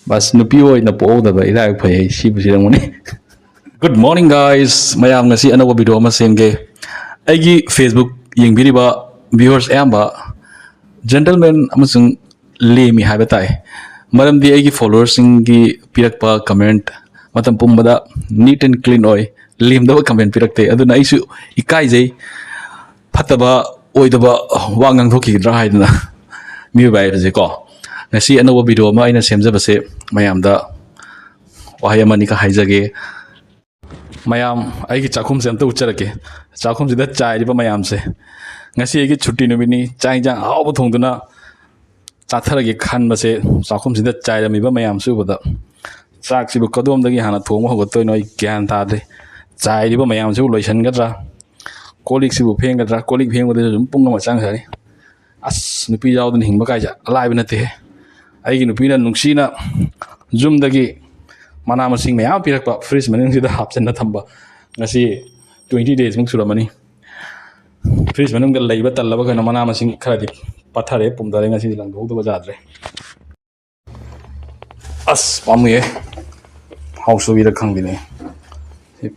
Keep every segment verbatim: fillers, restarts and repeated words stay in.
Bus, ꯅꯨꯄꯤ ꯑꯣꯏꯅ ꯄꯣꯛꯍꯧꯗꯕ ꯏꯔꯥꯏꯕꯛ ꯐꯩ ꯍꯥꯏ, ꯁꯤꯕꯨ ꯁꯤꯔꯝꯒꯅꯤ꯫ Good morning, guys. ꯃꯌꯥꯝ, ꯉꯁꯤ ꯑꯅꯧꯕ ꯚꯤꯗꯤꯑꯣ ꯑꯃ ꯁꯦꯝꯒꯦ꯫ ꯑꯩꯒꯤ Facebook ꯌꯦꯡꯕꯤꯔꯤꯕ viewers ꯑꯌꯥꯝꯕ gentleman ꯑꯃꯁꯨꯡ ꯂꯦꯝꯃꯤ ꯍꯥꯏꯕ ꯇꯥꯏ꯫ ꯃꯔꯝꯗꯤ ꯑꯩꯒꯤ followerꯁꯤꯡꯒꯤ ꯄꯤꯔꯛꯄ comment ꯃꯇꯝ ꯄꯨꯝꯕꯗ neat and clean ꯑꯣꯏ꯫ ꯂꯦꯝꯗꯕ comment ꯄꯤꯔꯛꯇꯦ꯫ ꯑꯗꯨꯅ ꯑꯩꯁꯨ ꯏꯀꯥꯏꯖꯩ꯫ ꯐꯠꯇꯕ ꯑꯣꯏꯗꯕ ꯋꯥ ꯉꯥꯡꯊꯣꯛꯈꯤꯒꯗ꯭ꯔꯥ ꯍꯥꯏꯗꯅ꯫ ꯃꯤꯑꯣꯏꯕ ꯍꯥꯏꯕꯁꯦꯀꯣ꯫ ꯉꯁꯤ ꯑꯅꯧꯕ ꯚꯤꯗꯤꯑꯣ ꯑꯃ ꯑꯩꯅ ꯁꯦꯝꯖꯕꯁꯦ ꯃꯌꯥꯝꯗ ꯋꯥꯍꯩ ꯑꯃꯅꯤꯈꯛ ꯍꯥꯏꯖꯒꯦ꯫ ꯃꯌꯥꯝ, ꯑꯩꯒꯤ ꯆꯥꯛꯈꯨꯝꯁꯦ ꯑꯝꯇ ꯎꯠꯆꯔꯛꯀꯦ꯫ ꯆꯥꯛꯈꯨꯝꯁꯤꯗ ꯆꯥꯏꯔꯤꯕ ꯃꯌꯥꯝꯁꯦ꯫ ꯉꯁꯤ ꯑꯩꯒꯤ ꯁꯨꯇꯤ ꯅꯨꯃꯤꯠꯅꯤ, ꯆꯥꯛ ꯏꯟꯁꯥꯡ ꯑꯍꯥꯎꯕ ꯊꯣꯡꯗꯨꯅ ꯆꯥꯊꯔꯒꯦ ꯈꯟꯕꯁꯦ ꯆꯥꯛꯈꯨꯝꯁꯤꯗ ꯆꯥꯏꯔꯝꯃꯤꯕ ꯃꯌꯥꯝꯁꯦ ꯎꯕꯗ꯫ ꯆꯥꯛꯁꯤꯕꯨ ꯀꯗꯣꯝꯗꯒꯤ ꯍꯥꯟꯅ ꯊꯣꯡꯕ ꯍꯧꯒꯠꯇꯣꯏꯅꯣ ꯑꯩ ꯒ꯭ꯌꯥꯟ ꯇꯥꯗ꯭ꯔꯦ꯫ ꯆꯥꯏꯔꯤꯕ ꯃꯌꯥꯝꯁꯤꯕꯨ ꯂꯣꯏꯁꯤꯟꯒꯗ꯭ꯔꯥ? ꯀꯣꯜ ꯂꯤꯛꯁꯤꯕꯨ ꯐꯦꯡꯒꯗ꯭ꯔꯥ? ꯀꯣꯜ ꯂꯤꯛ ꯐꯦꯡꯕꯗꯁꯨ ꯑꯗꯨꯝ ꯄꯨꯡ ꯑꯃ ꯆꯪꯈ꯭ꯔꯅꯤ꯫ ꯑꯁ, ꯅꯨꯄꯤ ꯌꯥꯎꯗꯅ ꯍꯤꯡꯕ ꯀꯥꯏꯁꯦ ꯑꯂꯥꯏꯕ ꯅꯠꯇꯦꯍꯦ꯫ ꯑꯩꯒꯤ ꯅꯨꯄꯤꯅ ꯅꯨꯡꯁꯤꯅ ꯌꯨꯝꯗꯒꯤ ꯃꯅꯥ ꯃꯁꯤꯡ ꯃꯌꯥꯝ ꯄꯤꯔꯛꯄ, fridge ꯃꯅꯨꯡꯁꯤꯗ ꯍꯥꯞꯆꯤꯟꯅ ꯊꯝꯕ꯫ ꯉꯁꯤ twenty days ꯃꯨꯛ ꯁꯨꯔꯝꯃꯅꯤ꯫ Fridge ꯃꯅꯨꯡꯗ ꯂꯩꯕ ꯇꯜꯂꯕ ꯀꯩꯅꯣ, ꯃꯅꯥ ꯃꯁꯤꯡ ꯈꯔꯗꯤ ꯄꯠꯊꯔꯦ, ꯄꯨꯝꯊꯔꯦ, ꯉꯁꯤꯗꯤ ꯂꯪꯊꯣꯛꯍꯧꯗꯕ ꯌꯥꯗ꯭ꯔꯦ꯫ ꯑꯁ, ꯄꯥꯝꯃꯨꯏꯌꯦ꯫ ꯍꯥꯎꯁ ꯍꯨꯏꯔ ꯈꯪꯗꯦꯅꯦ꯫ ꯁꯤ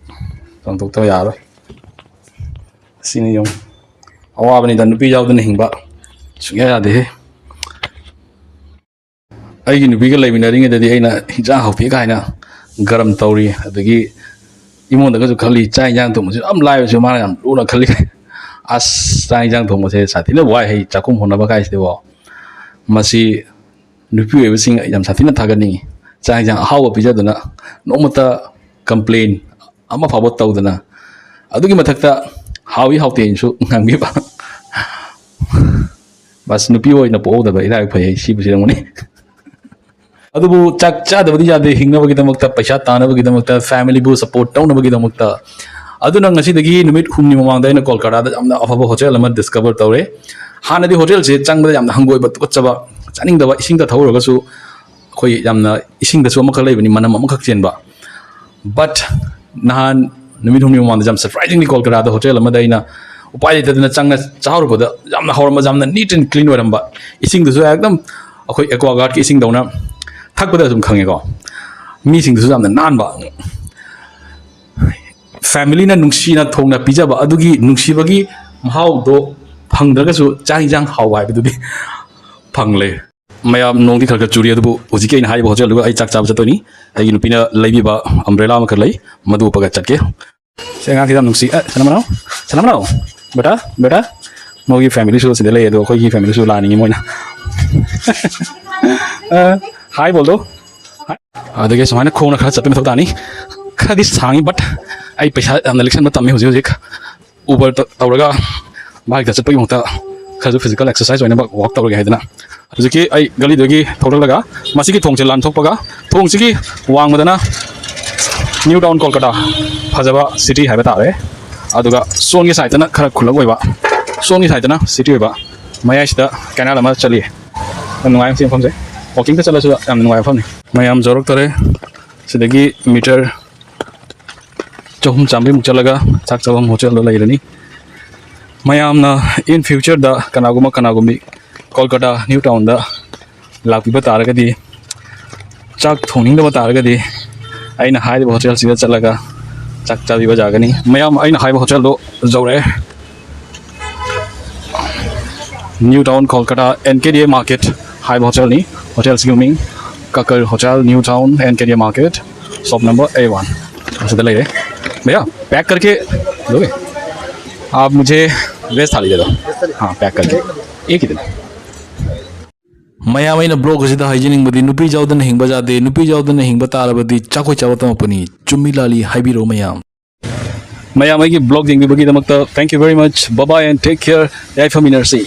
ꯂꯪꯊꯣꯛꯇꯕ ꯌꯥꯔꯣꯏ꯫ ꯑꯁꯤꯅꯤ ꯌꯦꯡꯉꯨ꯫ ꯑꯋꯥꯕꯅꯤꯗ ꯅꯨꯄꯤ ꯌꯥꯎꯗꯅ ꯍꯤꯡꯕ꯫ ꯁꯨꯡꯌꯥ ꯌꯥꯗꯦꯍꯦ꯫ ꯑꯩꯒꯤ ꯅꯨꯄꯤꯒ ꯂꯩꯃꯤꯟꯅꯔꯤꯉꯩꯗꯗꯤ ꯑꯩꯅ ꯍꯤꯟꯖꯥꯡ ꯍꯥꯎꯇꯦ ꯀꯥꯏꯅ ꯒꯔꯝ ꯇꯧꯔꯤ꯫ ꯑꯗꯒꯤ ꯑꯩꯉꯣꯟꯗꯒꯁꯨ ꯈꯜꯂꯤ, ꯆꯥꯛ ꯍꯤꯟꯖꯥꯡ ꯊꯣꯡꯕꯁꯨ ꯌꯥꯝ ꯂꯥꯏꯕꯁꯨ ꯃꯥꯅ ꯌꯥꯝ ꯂꯨꯅ ꯈꯜꯂꯤ꯫ ꯑꯁ, ꯆꯥꯛ ꯍꯤꯟꯖꯥꯡ ꯊꯣꯡꯕꯁꯦ ꯁꯥꯊꯤꯅ ꯋꯥꯏ ꯍꯩ, ꯆꯥꯛꯈꯨꯝ ꯍꯣꯠꯅꯕ ꯀꯥꯏꯁꯤꯗꯤꯕꯣ꯫ ꯃꯁꯤ ꯅꯨꯄꯤ ꯑꯣꯏꯕꯁꯤꯡ ꯌꯥꯝ ꯁꯥꯊꯤꯅ ꯊꯥꯒꯠꯅꯤꯡꯉꯤ꯫ ꯆꯥꯛ ꯍꯤꯟꯖꯥꯡ ꯑꯍꯥꯎꯕ ꯄꯤꯖꯗꯨꯅ ꯅꯣꯡꯃꯇ complain ꯑꯃ ꯐꯥꯎꯕ ꯇꯧꯗꯅ, ꯑꯗꯨꯒꯤ ꯃꯊꯛꯇ ꯍꯥꯎꯏ ꯍꯥꯎꯇꯦꯅꯁꯨ ꯉꯥꯡꯕꯤꯕ꯫ ꯕꯁ, ꯅꯨꯄꯤ ꯑꯣꯏꯅ ꯄꯣꯛꯍꯧꯗꯕ ꯏꯔꯥꯏꯕꯛ ꯐꯩ ꯍꯥꯏ, ꯁꯤꯕꯨ ꯁꯤꯔꯝꯒꯅꯤ꯫ ꯑꯗꯨꯕꯨ ꯆꯥꯛ ꯆꯥꯗꯕꯗꯤ ꯌꯥꯗꯦ, ꯍꯤꯡꯅꯕꯒꯤꯗꯃꯛꯇ, ꯄꯩꯁꯥ ꯇꯥꯅꯕꯒꯤꯗꯃꯛꯇ, family ꯕꯨ support ꯇꯧꯅꯕꯒꯤꯗꯃꯛꯇ꯫ ꯑꯗꯨꯅ ꯉꯁꯤꯗꯒꯤ ꯅꯨꯃꯤꯠ ꯍꯨꯝꯅꯤ ꯃꯃꯥꯡꯗ ꯑꯩꯅ ꯀꯣꯜꯀꯇꯥꯗ ꯌꯥꯝꯅ ꯑꯐꯕ ꯍꯣꯇꯦꯜ ꯑꯃ discover ꯇꯧꯔꯦ꯫ ꯍꯥꯟꯅꯗꯤ ꯍꯣꯇꯦꯜꯁꯦ ꯆꯪꯕꯗ ꯌꯥꯝꯅ ꯍꯪꯒꯣꯏꯕ, ꯇꯨꯀꯠꯆꯕ, ꯆꯥꯅꯤꯡꯗꯕ, ꯏꯁꯤꯡꯗ ꯊꯧꯔꯨꯔꯒꯁꯨ ꯑꯩꯈꯣꯏ ꯌꯥꯝꯅ, ꯏꯁꯤꯡꯗꯁꯨ ꯑꯃꯈꯛ ꯂꯩꯕꯅꯤ, ꯃꯅꯝ ꯑꯃꯈꯛ ꯆꯦꯟꯕ꯫ But ꯅꯍꯥꯟ ꯅꯨꯃꯤꯠ ꯍꯨꯝꯅꯤ ꯃꯃꯥꯡꯗ ꯌꯥꯝ surprisingly ꯀꯣꯜꯀꯇꯥꯗ ꯍꯣꯇꯦꯜ ꯑꯃꯗ ꯑꯩꯅ ꯎꯄꯥꯏ ꯂꯩꯇꯗꯅ ꯆꯪꯉ ꯆꯥꯔꯨꯕꯗ ꯌꯥꯝꯅ ꯍꯥꯎꯔꯝꯕ, ꯌꯥꯝꯅ neat and clean ꯑꯣꯏꯔꯝꯕ, ꯏꯁꯤꯡꯗꯨꯁꯨ ꯑꯦꯛꯗꯝ ꯑꯩꯈꯣꯏ Aquaguardꯀꯤ ꯏꯁꯤꯡꯗꯧꯅ ꯊꯛꯄꯗ ꯑꯗꯨꯝ ꯈꯪꯉꯦꯀꯣ, ꯃꯤꯁꯤꯡꯗꯨꯁꯨ ꯌꯥꯝꯅ ꯅꯥꯟꯕ꯫ ꯐꯦꯃꯤꯂꯤꯅ ꯅꯨꯡꯁꯤꯅ ꯊꯣꯡꯅ ꯄꯤꯖꯕ ꯑꯗꯨꯒꯤ ꯅꯨꯡꯁꯤꯕꯒꯤ ꯃꯍꯥꯎꯗꯣ ꯐꯪꯗ꯭ꯔꯒꯁꯨ ꯆꯥꯛ ꯌꯦꯟꯁꯥꯡ ꯍꯥꯎꯕ ꯍꯥꯏꯕꯗꯨꯗꯤ ꯐꯪꯂꯦ꯫ ꯃꯌꯥꯝ, ꯅꯣꯡꯗꯤ ꯈꯔ ꯈꯔ ꯆꯨꯔꯤ, ꯑꯗꯨꯕꯨ ꯍꯧꯖꯤꯛꯀꯤ ꯑꯩꯅ ꯍꯥꯏꯔꯤꯕ ꯍꯣꯇꯦꯜꯗꯨꯒ ꯑꯩ ꯆꯥꯛ ꯆꯥꯕ ꯆꯠꯇꯣꯏꯅꯤ꯫ ꯑꯩꯒꯤ ꯅꯨꯄꯤꯅ ꯂꯩꯕꯤꯕ ꯑꯝꯕ꯭ꯔꯦꯂꯥ ꯑꯃꯈꯛ ꯂꯩ, ꯃꯗꯨ ꯎꯞꯄꯒ ꯆꯠꯀꯦ꯫ ꯁꯤ ꯑꯉꯥꯡꯁꯤ ꯌꯥꯝ ꯅꯨꯡꯁꯤ꯫ ꯑ, ꯁꯅꯥꯃꯅꯥꯎ, ꯁꯅꯥꯃꯅꯥꯎ, ꯕꯦꯇꯥ, ꯕꯦꯇꯥ꯫ ꯃꯣꯏꯒꯤ ꯐꯦꯃꯤꯂꯤꯁꯨ ꯁꯤꯗ ꯂꯩ, ꯑꯗꯣ ꯑꯩꯈꯣꯏꯒꯤ ꯐꯦꯃꯤꯂꯤꯁꯨ ꯂꯥꯛꯅꯤꯡꯉꯤ ꯃꯣꯏꯅ꯫ ꯑ, ꯍꯥꯏ ꯕꯣꯜꯗꯣ꯫ ꯑꯗꯒꯤ ꯁꯨꯃꯥꯏꯅ ꯈꯣꯡꯅ ꯈꯔ ꯆꯠꯄꯒꯤ ꯃꯊꯧ ꯇꯥꯅꯤ꯫ ꯈꯔꯗꯤ ꯁꯥꯡꯉꯤ, but ꯑꯩ ꯄꯩꯁꯥ ꯌꯥꯝꯅ ꯂꯤꯛꯁꯟꯕ ꯇꯝꯃꯤ ꯍꯧꯖꯤꯛ ꯍꯧꯖꯤꯛ꯫ ꯎꯕꯔ ꯇ-, ꯇꯧꯔꯒ ꯕꯥꯏꯛꯇ ꯆꯠꯄꯒꯤ ꯃꯍꯨꯠꯇ ꯈꯔꯁꯨ ꯐꯤꯖꯤꯀꯦꯜ ꯑꯦꯛꯁꯔꯁꯥꯏꯁ ꯑꯣꯏꯅꯕ ꯋꯥꯛ ꯇꯧꯔꯒꯦ ꯍꯥꯏꯗꯅ ꯍꯧꯖꯤꯛꯀꯤ ꯑꯩ ꯒꯂꯤꯗꯒꯤ ꯊꯣꯛꯂꯛꯂꯒ ꯃꯁꯤꯒꯤ ꯊꯣꯡꯁꯦ ꯂꯥꯟꯊꯣꯛꯄꯒ ꯊꯣꯡꯁꯤꯒꯤ ꯋꯥꯡꯃꯗꯅ ꯅ꯭ꯌꯨ ꯇꯥꯎꯟ ꯀꯣꯜꯀꯇꯥ, ꯐꯖꯕ ꯁꯤꯇꯤ ꯍꯥꯏꯕ ꯇꯥꯔꯦ꯫ ꯑꯗꯨꯒ ꯁꯣꯝꯒꯤ ꯁꯥꯏꯠꯇꯅ ꯈꯔ ꯈꯨꯜꯂꯛ ꯑꯣꯏꯕ, ꯁꯣꯝꯒꯤ ꯁꯥꯏꯠꯇꯅ ꯁꯤꯇꯤ ꯑꯣꯏꯕ, ꯃꯌꯥꯏꯁꯤꯗ ꯀꯦꯅꯥꯜ ꯑꯃ ꯆꯠꯂꯤ꯫ ꯌꯥꯝ ꯅꯨꯡꯉꯥꯏ ꯁꯤ ꯃꯐꯝꯁꯦ, ꯋꯥꯛꯀꯤꯡꯗ ꯆꯠꯂꯁꯨ ꯌꯥꯝ ꯅꯨꯡꯉꯥꯏꯕ ꯃꯐꯝꯅꯤ꯫ ꯃꯌꯥꯝ ꯌꯧꯔꯛꯇꯣꯔꯦ꯫ ꯁꯤꯗꯒꯤ ꯃꯤꯇꯔ ꯆꯍꯨꯝ ꯆꯥꯝꯃꯔꯤꯃꯨꯛ ꯆꯠꯂꯒ ꯆꯥꯛ ꯆꯥꯐꯝ ꯍꯣꯇꯦꯜꯗꯣ ꯂꯩꯔꯅꯤ꯫ ꯃꯌꯥꯝꯅ in futureꯗ ꯀꯅꯥꯒꯨꯝꯕ ꯀꯅꯥꯒꯨꯝꯕꯤ ꯀꯣꯜꯀꯇꯥ ꯅ꯭ꯌꯨ ꯇꯥꯎꯟꯗ ꯂꯥꯛꯄꯤꯕ ꯇꯥꯔꯒꯗꯤ, ꯆꯥꯛ ꯊꯣꯡꯅꯤꯡꯗꯕ ꯇꯥꯔꯒꯗꯤ, ꯑꯩꯅ ꯍꯥꯏꯔꯤꯕ ꯍꯣꯇꯦꯜꯁꯤꯗ ꯆꯠꯂꯒ ꯆꯥꯛ ꯆꯥꯕꯤꯕ ꯌꯥꯒꯅꯤ꯫ ꯃꯌꯥꯝ, ꯑꯩꯅ ꯍꯥꯏꯕ ꯍꯣꯇꯦꯜꯗꯣ ꯌꯧꯔꯛꯑꯦ꯫ New town Kolkata, N K D A market ꯍꯥꯏꯕ ꯍꯣꯇꯦꯜꯅꯤ꯫ ꯍꯣꯇꯦꯜꯁꯤꯒꯤ ꯃꯃꯤꯡ ꯀꯀꯔ hotel, new town, N K D A market, shop number A one. ꯑꯁꯤꯗ ꯂꯩꯔꯦ꯫ भैया, पैक करके दोगे? आप मुझे वेज थाली दे दो। हाँ, पैक करके। एक ही दे दो। ꯃꯌꯥꯝ, ꯑꯩꯅ ꯕ꯭ꯂꯣꯒ ꯑꯁꯤꯗ ꯍꯥꯏꯖꯅꯤꯡꯕꯗꯤ, ꯅꯨꯄꯤ ꯌꯥꯎꯗꯅ ꯍꯤꯡꯕ ꯌꯥꯗꯦ, ꯅꯨꯄꯤ ꯌꯥꯎꯗꯅ ꯍꯤꯡꯕ ꯇꯥꯔꯕꯗꯤ ꯆꯥꯛꯈꯣꯏ ꯆꯥꯕ ꯇꯝꯃꯛꯄꯅꯤ꯫ ꯆꯨꯝꯃꯤ ꯂꯥꯜꯂꯤ ꯍꯥꯏꯕꯤꯔꯛꯑꯣ ꯃꯌꯥꯝ꯫ ꯃꯌꯥꯝ, ꯑꯩꯒꯤ ꯕ꯭ꯂꯣꯒ ꯌꯦꯡꯕꯤꯕꯒꯤꯗꯃꯛꯇ thank you very much, bye bye and take care꯫ ꯌꯥꯏꯐꯃꯤꯟꯅꯔꯁꯤ꯫